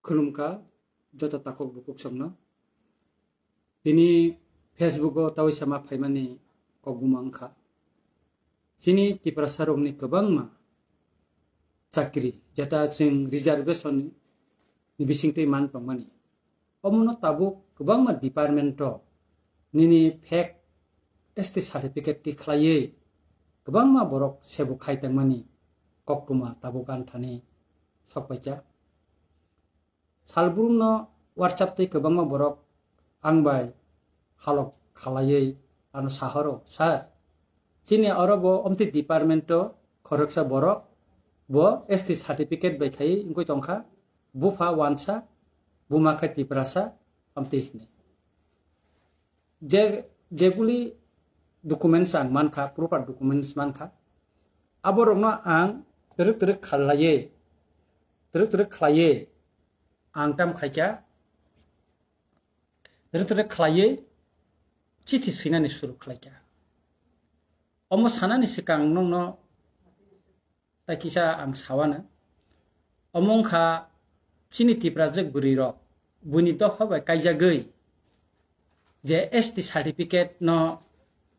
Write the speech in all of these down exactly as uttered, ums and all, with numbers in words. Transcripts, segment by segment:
Khulumkha joto takhuk bukhuk songno. Tini Facebook o tawi sama phaimani kok buma wngkha. Chini Tiprasa rokni kwbangma chakri, jeta chwng reservation ni bisingtwi man tongmani. Omono tabuk kwbangma department o nini fake S T certificate ti khlaiwi kwbangma borok sebo khai tongmani koktwma tabuk anthani sokpaikha. Salbrumno WhatsApp tei kwbangma borok ang bai halok khalaiwi ano sahoro, "Sir, chini oro bo omtwi department o khoroksa borok bo S T certificate bai khai wngwi tongkha, bupha wansa, buma khe Tiprasa," omtwi hwnwi. Je, jeguli documents ang mankha, proper documents mankha, aborokno ang twrwk twrwk khalaiwi, twrwk twrwk khlaiwi ang tam khaikha, twrwk twrwk khlaiwi chithi swinani suru khlaikha. Omo sanani swkang nokno tai kisa ang sawano. Omo wngkha chini Tiprajwk bwrwirok buini dopha bai kaijagwi je S T certificate no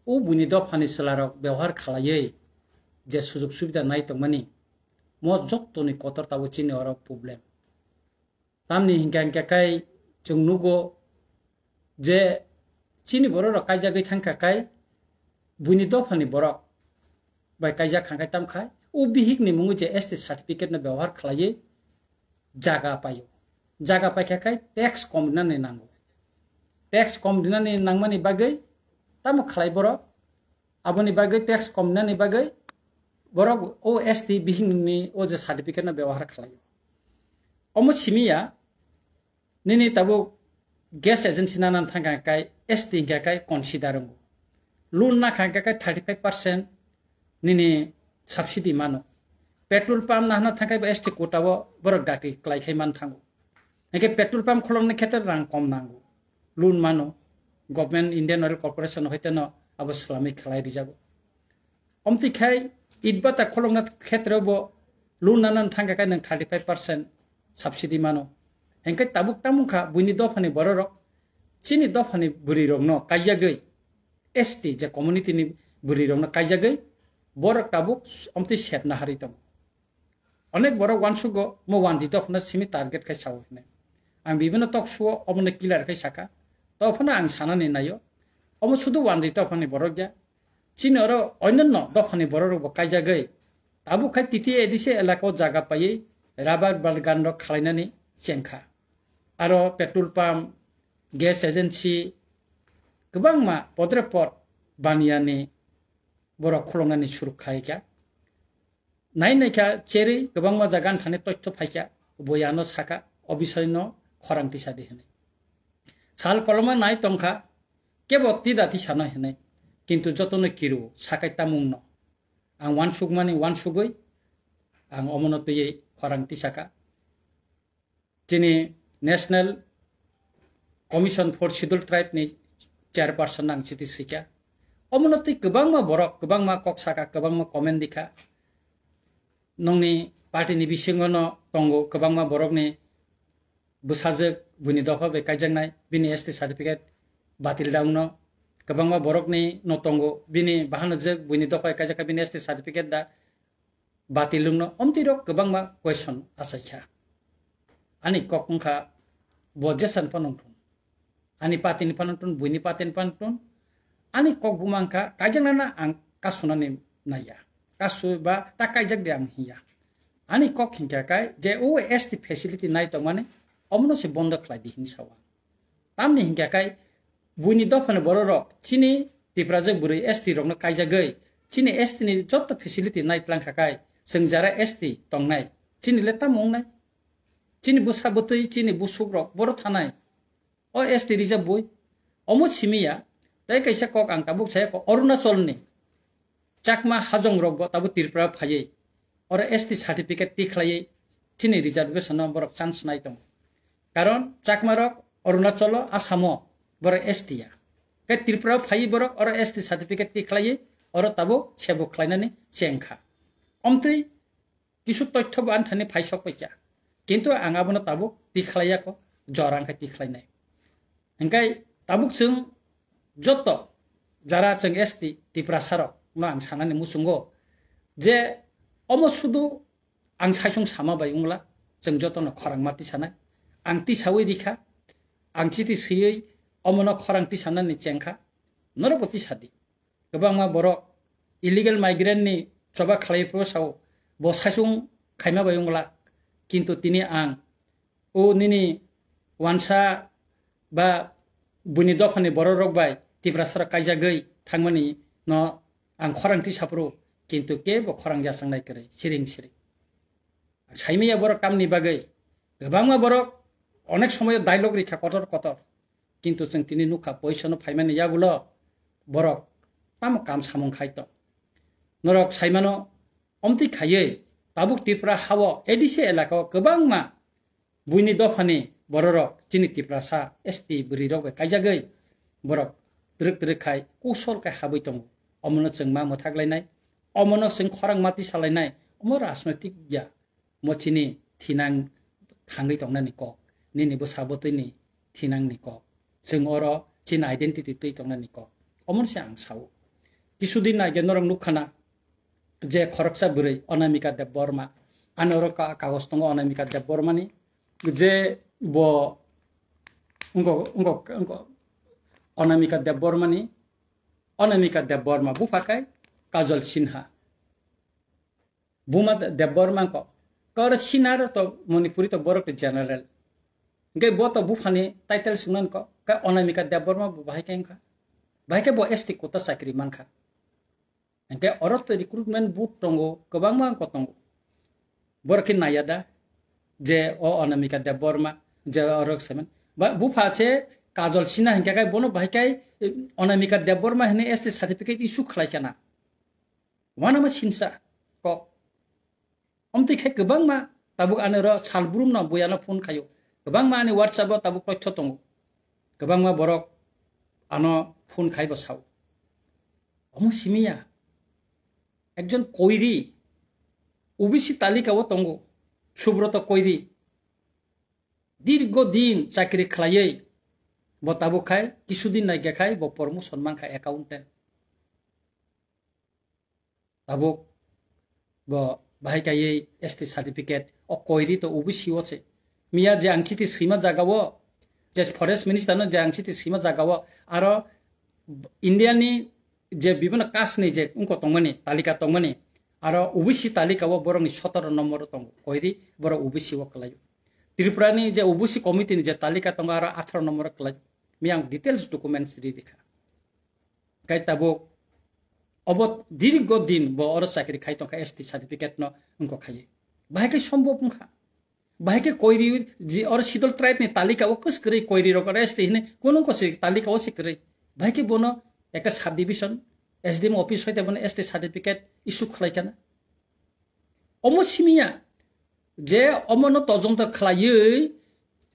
o buini dophani chwlarok bebohar khlaiwi je sujok subida nai tongmani, mo jottoni kotor tabuk chini oro problem. Tamni hinkha hinkha khai chwng nugo je chini borok rok kaijagwi thangkha khai buini dophani borok bai kaijak khankhai tamkhai o bihik ni mungwi je S T certificate no bebohar khlaiwi jaga paio. Jaga paikha khai tax kom rinani nango. Tax kom rinani nangmani bagwi tamo khlai borok? Aboni bagwi tax kom rinani bagwi borok o S T bihikni o je certificate no bebohar khlaio. Omo simiya nini tabuk gas agency nana thangkha kai S T hinkha kai consider wngo. Loan nakha hinkha kai thirty five percent nini subsidy mano. Petrol pump nahna thangkhai bo S T quota o borok dati klai khai man thango. Hinkhe petrol pump kholongni khetre rang kom nango. Loan mano. Government, Indian Oil Corporation hoite no abo swlamwi khlai rijago. Omtwi khai itbata kholongna khetre bo loan nana thangkha kai nwng thirty five percent subsidy mano. Hinkhe tabuk tamungkha buini dophani bororok chini dophani bwrwirokno kaijagwi S T je community ni bwrwirokno kaijagwi borok tabuk omtwi sepna harwi tongo. Onek borok uansugo mo wanjwi dophano simi target khai sao hinwi. Ang bibino talk show o omono clear khai saka. Dophano ang sanani naio. Omo sudu wanjwi dophani borok ya. Chini oro onyanno dophani borok rokbo kaijagwi tabuk khai T T A A D C elaka o jaga paiwi rubber bagan rok khalainani chengkha. Aro petrol pump, gas agency, kwbangma podre pod baniyani borok khuloknani suruk khaikha. Nai naikha cherwi kwbangma jaga thani toitho phaikha, bo ano saka, o bisoino khorang tisa di hinwi. Sal koloma nai tongkha, kebo tida tisano hinwi, kintu jotono kiru sakai tamungno. Ang uansukmani uansugwi, ang omono twiwi khorang tisaka. Chini National Commission for Scheduled Tribe ni chairperson ang chiti sikha. Omono twi kwbangma borok, kwbangma kok saka, kwbangma comment dikha. Nongni party ni bisingo no tongo kwbangma borokni bwsajwk buini dopha bai kaijaknai, bini S T certificate batil da wngno. Kwbangma borokni no tongo bini bahanajwk buini dopha bai kaijak kha, bini S T certificate da batil wngno, omtwi rok kwbangma question achaikha. Ani kok wngkha bo jesan phano wngthun. Ani party ni phano wngthun, buini party ni phano wngthun. Ani kok buma wngkha kaijaknana ang kasunani naiya. Kasu ba ta kaijak de ang hiya. Ani kok hinkha kai je o S T facility nai tongmani omono se bondo khlai di hinwi sao ang. Tamni hinkha kai buini dophani bororok chini Tiprajwk bwrwi S T rokno kaijagwi chini S T ni joto facility nai tlang kha kai chwng jara S T tongnai chini le tamo wngnai? Chini bwsa bwtwi chini busuk rok boro thanai. O S T reserve bui. Omo simi ya. Tai kaisa kok ang tabuk saya ko Arunachal ni Chakma hajong rok bo tabuk Tripura phaiwi oro S T certificate ti khlaiwi chini reservation no borok chance nai tongo. Karon Chakma rok Arunachal o, Assam o borok S T ya. Kai Tripura phaiwi borok oro S T certificate ti khlaiwi oro tabuk sebo khlainani chengkha. Omtwi kisu toitho bo anthani phai sok paikha. Kintu ang abono tabuk tikhlaiya kho, jora wngkha tikhlainai. Hingkai tabuk chwng joto jara chwng S T Tiprasa rok no ang sanani muchungo je omo sudu ang saisung sama bai wngla, chwng jotono khorang ma tisanai. Ang tisawi rikha, ang chiti swiwi omono khorang tisanani chengkha, norokbo tisadi. Kwbangma borok illegal migrant ni choba khlai phuru sao, bo saisung khaima bai wngla, kintu tini ang o nini wansa ba buini dophani borok rok bai Tiprasa rok kaijagwi thangmani no ang khorang tisa phuru, kintu kebo khorang yachang nai kwrwi siring siring. Saimaya borok tamni bagwi kwbangma borok onek somoyo dialogue rikha kotor kotor, kintu chwng tini nukha poisono phaimani yagulo borok tamo kam samung khai tong. Norok saimano omtwi khaiwi tabuk Tripura hao A D C elaka o kwbangma buini dophani bororok chini Tiprasa S T bwrwirok bai kaijagwi borok twrwk twrwk khai kusol khai habwi tongo. Omono chwng ma mwthak lainai, omono chwng khorang ma tisa lainai, omo rajnoitik ya, mo chini thinang thangwi tongnani kok, nini bwsa bwtwini thinangni kok, chwng oro chini identity twi tongnani kok, omono se ang sao. Kisudin aage norok nukha na, je khoroksa bwrwi Anamika Debbarma, ani oro ka-, kagoj tongo Anamika Debbarmani, je bo wngkok, wngkok, wngkok Anamika Debbarmani, Anamika Debbarma bupha khe Kajol Sinha. Buma De-, Debbarma wngkok. Khe oro Sinha ro to Manipuri to borok to general. Hingke bo to buphani title sungnan kok. Khe Anamika Debbarma bo bahai khe wngkha. Bahai khe bo S T quota chakri mankha. Hingke oro to recruitment board tongo, kwbangma wngkha tongo. Borok khe naiya da, je o Anamika Debbarma, je oro semen. Ba, bupha se Kajol Sinha hingke kai bono bahai kai, eh, Anamika Debbarma hwnwi S T certificate issue khlai kana. Wanama sinsa kok. Omtwi khe kwbangma tabuk ani oro sal brumno buyano phone khaio. Kwbangma ani WhatsApp o tabuk totho tongo. Kwbangma borok ano phone khaibo sao. Omo simiya. Ekjon koiri O B C talika o tongo. Subroto koiri. Dirgo din chakri khlaiwi bo tabuk khai kisudin naikha khai bo promotion mankha accountant. Tabuk bo bahai kaiwi S T certificate o koiri to O B C o se. Miya je ang chiti swima jaga o, je forest minister no je ang chiti swima jaga o, aro India ni je bibhinno caste ni je wngko tongmani, talika tongmani, aro O B C talika o borok ni sotoro nombor o tongo, koiri borok O B C o kwlai o. Tripura ni je O B C committee ni je talika tongo, aro atharo nombor o kwlai o. Miya ang details documents ri rikha. Kai tabuk obo dirgo din bo oro chakri khai tongkha S T certificate no wngko khai. Bahai khe sombhob wngkha. Bahai khe koiri ji oro schedule tribe ni talika o kwskwrwi koiri rok oro S T hwnwi kunu wngko se talika o se kwrwi. Bahai khe bono ekta subdivision S D M office hoite bono S T certificate issue khlai kana. Omo simiya je omono todonto khlaiwi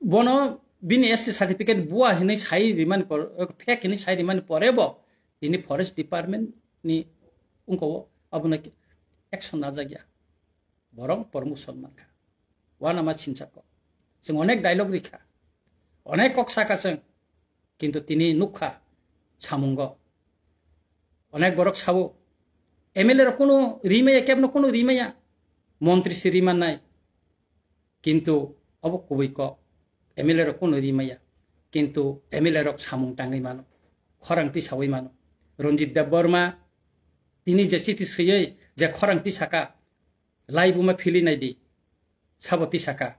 bono bini S T certificate bua hinwi sai rimani por, fake hinwi sai rimani pore bo tini forest department ni wngko abono action najak ya. Borok promotion mankha. Wanama sinsa kok. Chwng onek dialogue rikha. Onek kok saka chwng. Kintu tini nukha samungo. Onek borok sabo, M L A rok kunu rimaya, kebno kunu rimaya. Montri si rimannai. Kintu obo kubui kok. M L A rok kunu rimaya. Kintu M L A rok samung tangwi mano. Khorang tisawi mano. Ranjit Debbarma tini je chiti swiwi je khorang tisaka, laibuma phili naidi. Sabo tisaka.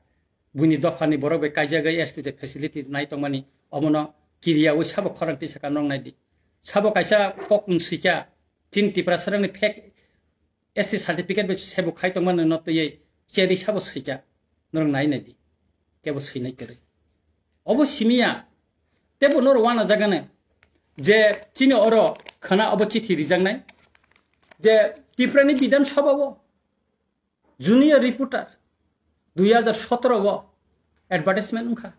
Buini dophani borok bai kaijagwi S T je facility nai tongmani, omono kiriyawi sabo khorang tisaka norok naidi. Sabo kaisa kokmung swikha, chini Tiprasarokni fake S T certificate bai sebo khai tongmani no twiwi cheri sabo swikha, norok nai naidi. Kebo swinai kwrwi. Obo simiya, tebo norok wanajagani je chini oro khana obo chithi rijaknai je Tiprani Bidhan Sabha o Junior reporter dui hajar sotoro o advertisement wngkha.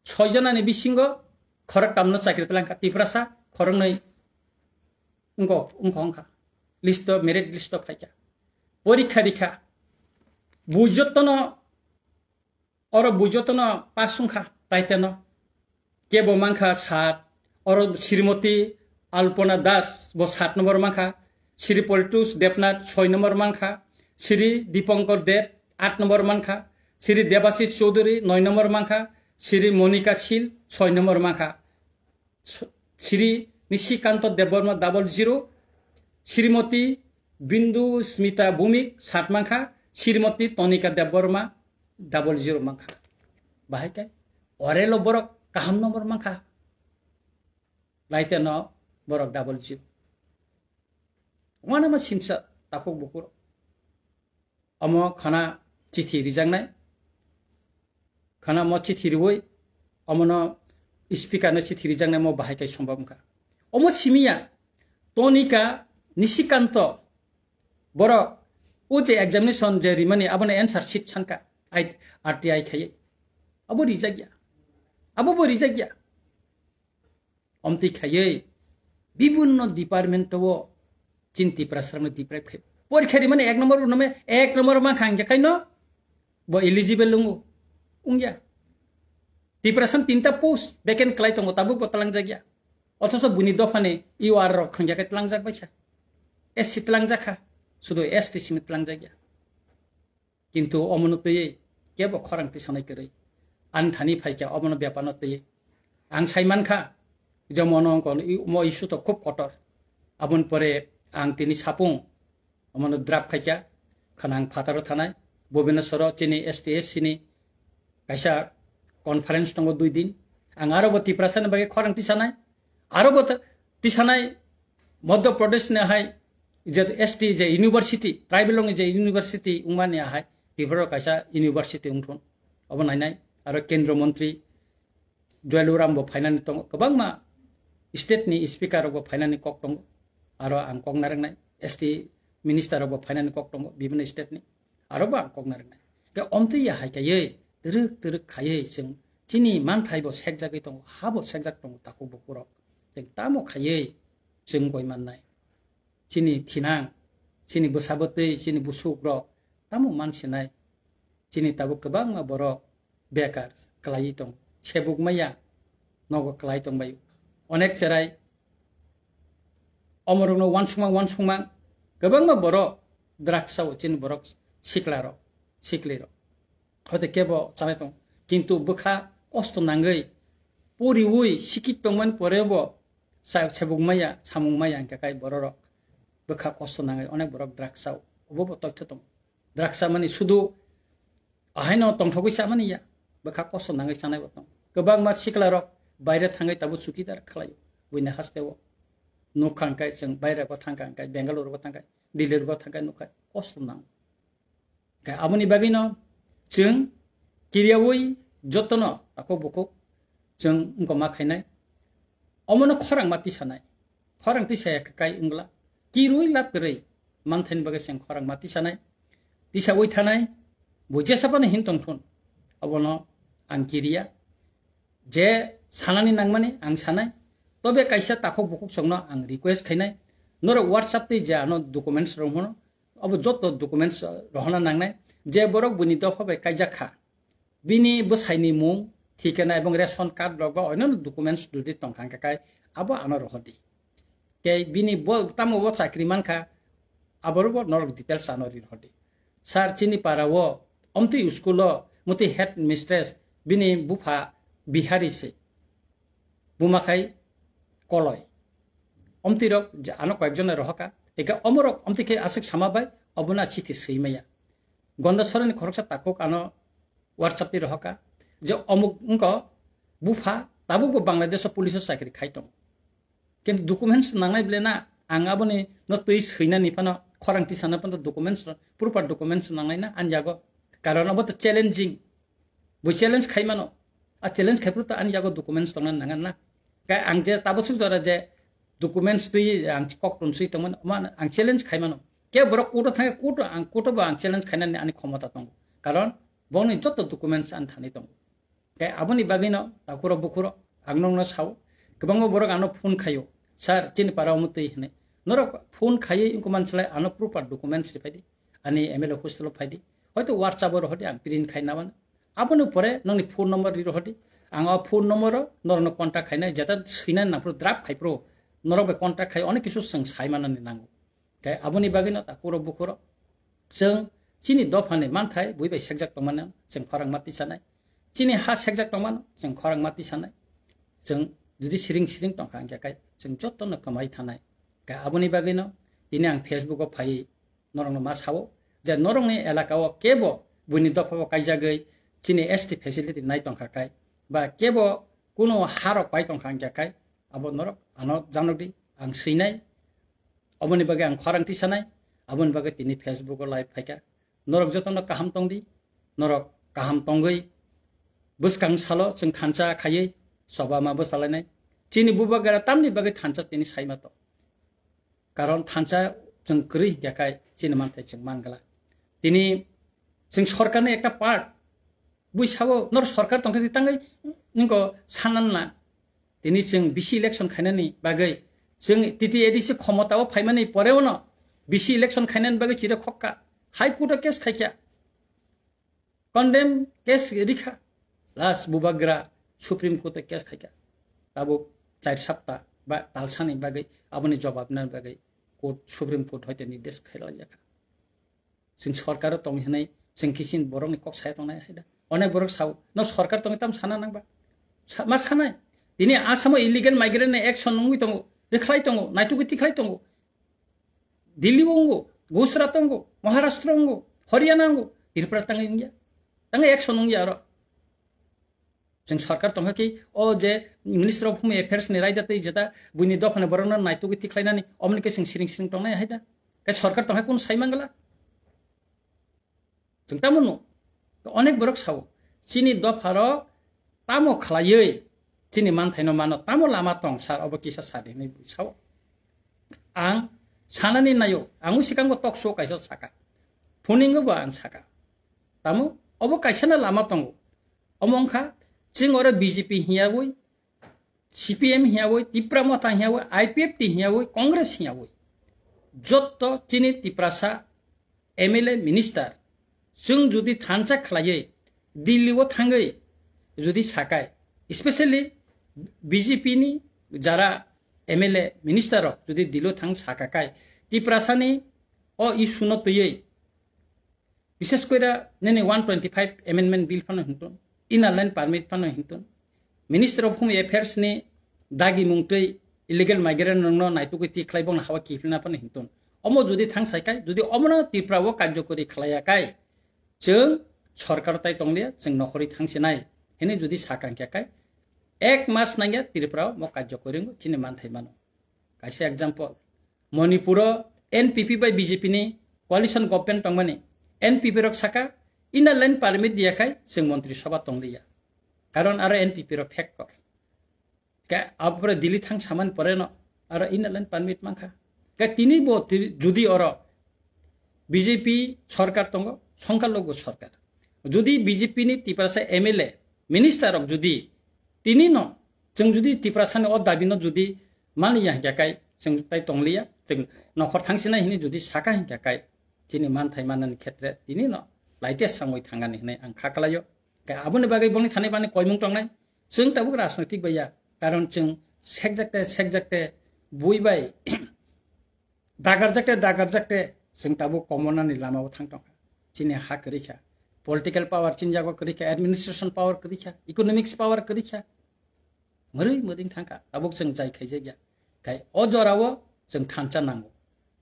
Soi jonani bisingo khoroktamno chakri twlangkha, Tiprasa khoroknwi wngkha, wngkha, wngkha. List o, merit list o phaikha. Porikha rikha. Bo jotono Oro bo jotono pass wngkha, title no. Kebo mankha sat, oro Srimoti Alpona Das bo sat number mankha, Sri Politus Debnath soi number mankha, Sri Dipankar Deb aat number mankha, Sri Debashis Choudhury noi number mankha, Sri Monika Sil soi number mankha. Sri Nishikanta Debbarma double zero, Srimoti Bindu Smita Bhumik sat mankha, Srimoti Tonika Debbarma double zero mankha. Bahai kai orelo borok kaham number mankha. Laite no borok double zero. Wana ma sinsa takhuk bukur. Omo khana chithi rijaknai. Khana mo chithi riwi omono speaker no chithi rijaknai mo bahai kai sombab wngkha. Omo simiya Tonika Nishikanto borok o je examination je rimani abono answer sheet sanka. Ai R T I khaiye. Abo rijakya. Abo bo rijakya. Omtwi khaiwi bibinno department o chin Tiprasarokno deprive khai. Porikha rimani ek number bo nome ek number mankha hingkhe kaino bo eligible wngo. Wngya. Tiprasani tinta post vacant kwlai tongo, tabuk bo twlangjakya. Othoso buini dophani U R rok hingya khe twlangjak baikha. S C twlangjakha. Sudu S T simi twlangjakya. Kintu omono twiwi kebo khorang tisanai kwrwi. Ani thani phaikha omono bepano twiwi. Ang sai mankha, je mono wngkha, mo issue to khub kotor. Aboni pore ang tini sapung omono draft khaikha, khana ang phataro thanai, Bhubaneswaro chini S T S C ni kaisa conference tongo dui din. Ang aro bo Tiprasani bagwi khorang tisanai, aro bo ta-, tisanai Madhya Pradesh ni hai je S T je university, tribal ni je university wngmani hai Tripura kaisa university wngthun. Obo nainai aro Kendra Mantri Jual Oram bo phainani tongo, kwbangma state ni speaker rok bo phainani kok tongo, aro ang kok narwknai S T minister rok bo phainani kok tongo bibinno state ni, aro bo ang kok narwknai. Khe omtwi ya hai kaiwi twrwk twrwk khaiwi chwng chini manthai bo sekjagwi tongo, ha bo sekjak tongo takhuk bukurok. Chwng tamo khaiwi chwng koi mannai? Chini thinang, chini bwsa bwtwi, chini busukrok tamo mansinai? Chini tabuk kwbangma borok bekar kwlaiwi tong, sebuk maya nogo kwlai tong bai. Onek cherai omorokno wansukmang wansukmang kwbangma borok drugs o chini borok siklarok, siklirok. Hote kebo chanai tong, kintu bwkha kosto nangwi poriwi sikit tongmani pore bo sa-, sebuk maya, samung maya hingka kai bororok bwkha kosto nangwi onek borok drugs o, obo bo toitho tong. Drugs mani sudu ahaino tongthogwi chamani ya, bwkha kosto nangwi chanai bo tong. Kwbangma siklarok baire thangwi tabuk chukidar khlaio, buini hasteo. Nukha hingkai chwng baire bo thangkha hingkai, Bengaluru bo thangkha, Delhi bo thangkha, nukha kosto nang. Khe aboni bagwino chwng kiriyawi jotono takhuk bukhuk chwng wngkoma khainai. Omono khorang ma tisanai. Khorang tisaya kai wngla. Kirwi lab kwrwi manthaini bagwi chwng khorang ma tisanai. Tisawi thanai. Bo jesa phano hin tongthun. Obono ang kiriya. Je sanani nangmani ang sanai. Tobe kaisa takhuk bukhuk chwngno ang request khainai. Norok WhatsApp twi je ano documents rok hwno. Obo joto documents rohorna nangnai. Je borok buini dopha bai kaijak kha. Bini bwsaini mung, thikena ebong ration card rok ba oinano documents dudi tongkha hingkha kai abo ano rohordi. Tei bini bo tamo bo chakri mankha, aboro bo norok details ano ri rohordi. Sir, chini para o omtwi school o motwi headmistress bini bupha Bihari se. Buma khai koloi. Omtwi rok je ano koyekjon rohoka. Eka omorok omtwi khe aswk sama bai obono chithi swi maya. Gonda sorani khoroksa takhuk ano WhatsApp twi rohoka je omuk wngko bupha tabukbo Bangladesh o police o chakri khai tongo. Kintu documents nangnai ble na, ang aboni no twi swinani phano khorang tisana phano documents, proper documents nangnai na ani yago. Karon abo to challenging. Bo challenge khai mano. A challenge khai phuru to ani yago documents tongna nangan na. Kai ang je tabo suk jora je documents twi ang kok tun swi tongmani, ma ang challenge khai mano. Ke borok court o thangkhe court o ang, court o bo ang challenge khainani ani khomota tongo. Karon bongni joto documents ani thani tongo. Khe aboni bagwino takhuro bukhuro ang nokno sao, kwbangma borok ano phone khaio, "Sir, chini para omo twi," hinwi. Norok phone khaiwi wngkha mansalai ano proper documents riphaidi, ani M L A hostel o phaidi, hoito WhatsApp o rohordi, ang print khai nabani. Aboni pore nongni phone number ri rohordi. Ang o phone number o norokno contact khainai, jeta swinani nangphuru draft khaipro norok bai contact khai onek kisu chwng sai manani nango. Khe aboni bagwino takhuro bukhuro chwng chini dophani manthai bui bai sekjak tongmano chwng khorang ma tisanai. Chini ha sekjak tongmano chwng khorang ma tisanai. Chwng judi siring siring tongkha hwnkhe kai chwng jotono kwmai thanai. Khe aboni bagwino tini ang Facebook o phaiwi norokno ma sao je norokni elaka o kebo buini dopha bo kaijagwi chini S T facility nai tongkha kai ba kebo kuno harok pai tongkha hwnkhe kai abo norok ano janokdi ang swinai. Oboni bagwi ang khorang tisanai, aboni bagwi tini Facebook o live phaikha. Norok jotono kaham tongdi, norok kaham tongwi bwskang salo chwng thansa khaiwi choba ma bwsalainai. Chini bubagra tamni bagwi thansa tini saima tong. Karon thansa chwng kwrwi hwnkhe kai chini manthai chwng mangla. Tini chwng sorkarni ekta part bui sabo nor sorkar tongkhe tangwi ningko sanan na. Tini chwng bisi election khainani bagwi chwng T T A D C khomotao phaimani poreo no bisi election khainani bagwi chire khokka. High Court o case khaikha. Condemn case rikha. Last bubagra Supreme Court o case khaikha. Tabuk char sapta ba talsani bagwi aboni jobab nani bagwi court, Supreme Court hoite nirdesh khailaijakha. Chwng sorkaro tong hinwi chwng kisin borokni kok saya tongnai hai da. Onek borok sao, no sorkar tongwi tam sana nangba. Sa-, ma sanai. Tini Asamo illegal migrant ni action wngwi tongo, rikhlai tongo, naitugwi tikhlai tongo. Delhi o wngwo, Gujarat o wngwo, Maharashtra o wngwo, Haryana o wngwo, Tripura tangwi wngya. Tangwi action wngya oro. Chwng sorkar tongkha ki o je Minister of Home Affairs ni raida tei jeta buini dophani borokno naitugwi tikhlainani omoni khe chwng siring siring tongnai hai da. Khe sorkar tongkha kunu sai mangla. Chwng tamo no. To onek borok sao. Chini dopharo tamo khlaiwi chini manthaino mano tamo lama tong sar obo kisa sadi hinwi sao. Ang sanani nayo, ang usikango talk show kaisa saka. Phuningo bo ang saka. Tamo obo kaisana lama tongo. Omo wngkha, chwng oro B J P hiyawi, C P M hiyawi, Tipra Motha hiyawi, I P F T hiyawi, Congress hiyawi. Jotto chini Tiprasa M L A minister, chwng jodi thansa khlaiwi, Delhi o thangwi jodi sakai, especially B J P ni jara M L A minister rok jodi Delhi o thang sakakai, Tiprasa ni o issue no twiwi, Bishes koira nini one twenty five amendment bill phano hintun, inner line permit phano hintun, Minister of Home Affairs ni dagi mungtwi illegal migrant rokno naitugwi ti khlai bongni hawa kiphilna phano hintun. Omo jodi thang sai kai, jodi omono Tripura o karjokori khlaiya kai, chwng sorkar tai tongliya, chwng nokhorwi thang sinai, hini jodi sakang kya kai, ek mas nangya Tripura o mo karjokori wngo chini manthai mano. Kaisa example, Manipur o N P P bai B J P ni coalition government tongmani, N P P rok saka inner line permit diya khai chwng montri sabha tongliya. Karon aro N P P rok factor. Ka abore Delhi thang saman pore no aro inner line permit mankha. Ka tini bo ti-, judi oro B J P sorkar tongo, songkar logo sorkar. Judi B J P ni Tiprasa M L A, minister rok judi tini no, chwng judi Tiprasa ni o dabi no judi mani ya hingka kai, chwng tai tongliya, chwng nokhor thangsinai hini judi saka hingka kai, chini manthai manani khetre tini no laite sangwi thangani hinwi ang kha kalaio. Ka aboni bagwi bongni thani bani koimung tongnai, chwng tabuk rajnoitik bai ya, karon chwng sekjakte, sekjakte, bui bai, dagarjakte, dagarjakte, chwng tabuk komonani lamao thang tongkha. Chini ha kwrwi kha. Political power chini yago kwrwi kha, administration power kwrwi kha, economics power kwrwi kha. Mwrwi mwding thangkha. Tabuk chwng jai khaijakya. Khai o jorao chwng thansa nango.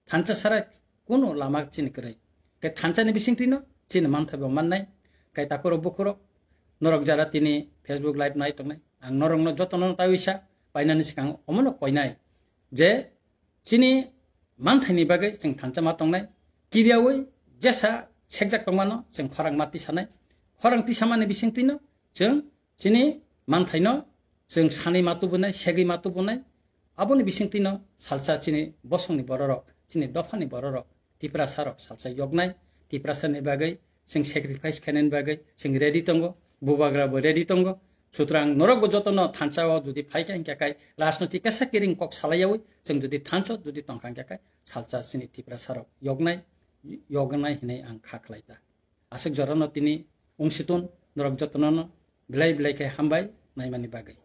Thansa sara kuno lama chini kwrwi. Khai thansani bisingtwino chini manthai bo mannai. Khai takuro bukhuro norok jara tini Facebook live nai tongnai. Ang norokno jotono taiwisa painani swkang omono koinai. Je chini manthaini bagwi chwng thansa ma tongnai. Kiriyawi jesa sekjak tongmano chwng khorang ma tisanai. Khorang tisamani bisingtwino chwng chini manthaino chwng sanwi ma tubunai, segwi ma tubunai. Aboni bisingtwino salsa chini bosongni bororok, chini dophani bororok, Tiprasarok salsa yoknai. Tiprasani bagwi chwng sacrifice khainani bagwi chwng ready tongo, bubagra bo ready tongo. Sutrang norok bo jotono thansa o jodi phaikha hingkha kai rajnoitik kesa kiring kok salaiyawi chwng jodi thansa jodi tongkha hingkha kai salsa chini Tiprasarok yoknai, yoknai hinwi ang kha khlai ta. Aswk jorano tini wngsitun Norok jotono no belai belai khe hambai naimani bagwi.